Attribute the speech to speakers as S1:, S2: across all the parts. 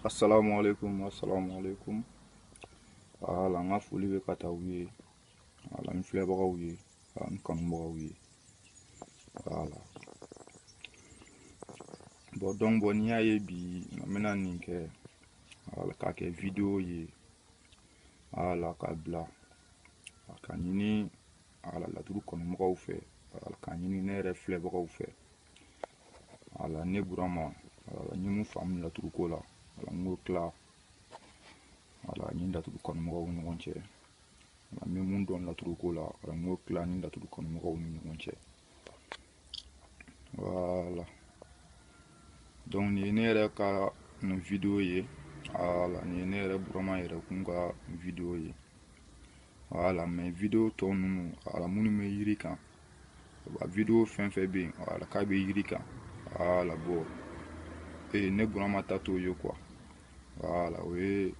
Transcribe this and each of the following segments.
S1: Assalamu alaikum, assalamu alaikum. Ala n ka foli bɛ ka taa u ye, ala n filɛbagaw ye, ala n kanubagaw ye. Voilà. Bon donc bon n'i y'a ye bi n bɛna nin kɛ, ala k'a kɛ vidéo ye, ala k'a bila ka ɲini ala laturu kanubagaw fɛ, ala k'a ɲini ne yɛrɛ filɛbagaw fɛ. Ala ne Burama, ala n ye mun faamu laturuko la, ala n k'o tila ala ni laturu kanubagaw ni ɲɔgɔn cɛ. Ala n bɛ mun dɔn laturuko la, ala n k'o tila ni laturu kanubagaw ni ɲɔgɔn cɛ. Voilà. Donc nin ye ne yɛrɛ ka nin vidéo ye, ala nin ye ne yɛrɛ Burama yɛrɛ kun ka vidéo ye. Voilà, mais vidéo tɔ ninnu, ala minnu bɛ yiri kan, a vidéo fɛn fɛn bɛ yen, ala k'a bɛ yiri kan, ala bon ne Burama ta t'o ye quoi. Voilà, o ye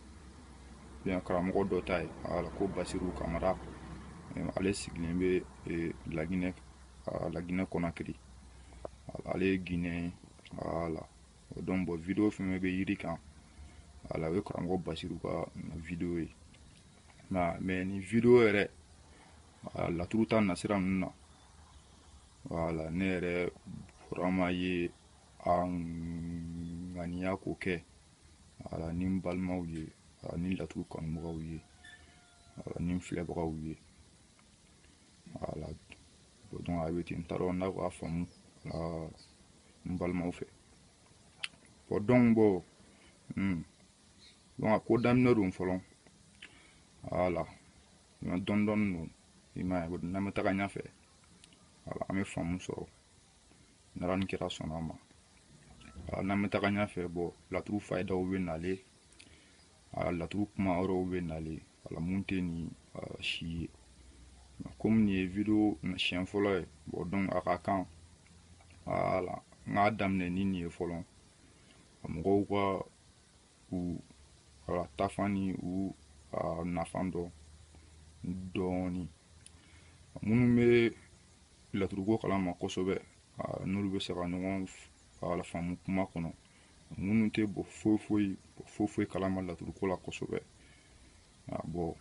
S1: bien karamɔgɔ dɔ ta ye, ala ko Basiru Kamara, ale sigilen bɛ Laginɛ, Laginɛ Conakry, ale ye Guinée, voilà. Donc bon vidéo fɛn fɛn bɛ yiri kan, ala o ye karamɔgɔ Basiru ka vidéo ye. Mais nin vidéo yɛrɛ, laturu ta nasira ninnu na, voilà, ne yɛrɛ Burama ye a ŋaniya k'o kɛ, ala ni n balimaw ye, ni laturu kanubagaw ye, ala ni n filɛbagaw ye. Voilà, donc a bɛ ten, n t'a dɔn n'a b'a faamu n balimaw fɛ. Bon donc bon donc a ko daminɛ don fɔlɔ, voilà, dɔɔni dɔɔni don, i m'a ye, n'an bɛ taga ɲɛfɛ, voilà, an bɛ faamu sɔrɔ n'Ala ni kira sɔnna a ma. Voilà, n'an bɛ taga ɲɛfɛ, bon laturu fayidaw bɛ nalen, laturu kuma wɛrɛw bɛ nalen, voilà, mun tɛ nin si ye. Komi nin ye vidéo siɲɛ fɔlɔ ye, bon donc a ka kan, voilà, n k'a daminɛ ni nin ye fɔlɔ, mɔgɔw ka u voilà, tafan ni u nafa dɔn dɔɔni. Minnu bɛ laturuko kalama kosɛbɛ, n'olu bɛ se ka ɲɔgɔn faamu kuma kɔnɔ, minnu tɛ bɔ foyi foyi foyi foyi kalama laturuko la kosɛbɛ, bon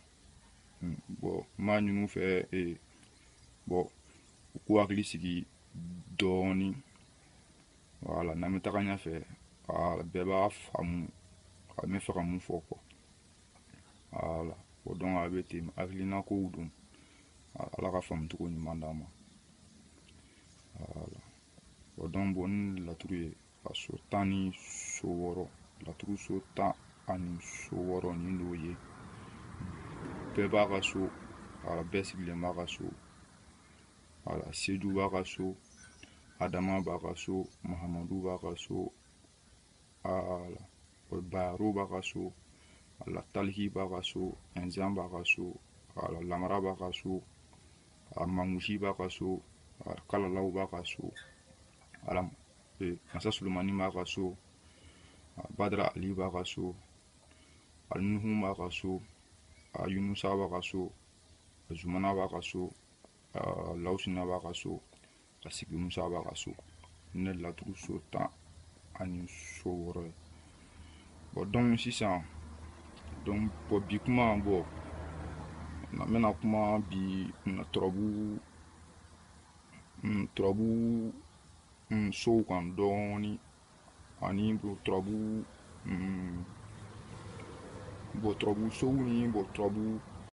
S1: Bon, n b'a ɲini u fɛ, bon, u k'u hakili sigi dɔɔni. Voilà, n'an bɛ taga ɲɛfɛ, bɛɛ b'a faamu n bɛ fɛ ka mun fɔ quoi. Voilà, bon, donc a bɛ ten, hakilina kow don. Ala ka faamucogo ɲuman d'an ma. Voilà, bon, donc bon, ni laturu ye ka so 16, laturu so 16 nin d'o ye. Bɛɛ b'a ka so, voilà, bɛɛ sigilen b'a ka so. Voilà, Sedu b'a ka so, Adama b'a ka so, Mahamadu b'a ka so, voilà, Bayaro b'a ka so, voilà, Taliki b'a ka so, Ɛnzan b'a ka so, voilà, Lamara b'a ka so, Mangusi b'a ka so, Kalalaw b'a ka so, voilà, Masa Sulumani b'a ka so, Badara Ali b'a ka so, Nuhu b'a ka so, Yunusa b'a ka so, Zumana b'a ka so, Lawusina b'a ka so, Sigi Musa b'a ka so. Ne laturu so 16 ye. Bon, donc sisan, donc bon, bi kuma, bon, n bɛna kuma bi turabu sow kan dɔɔni, ani turabu, bon, turabu sow ni, bon, turabu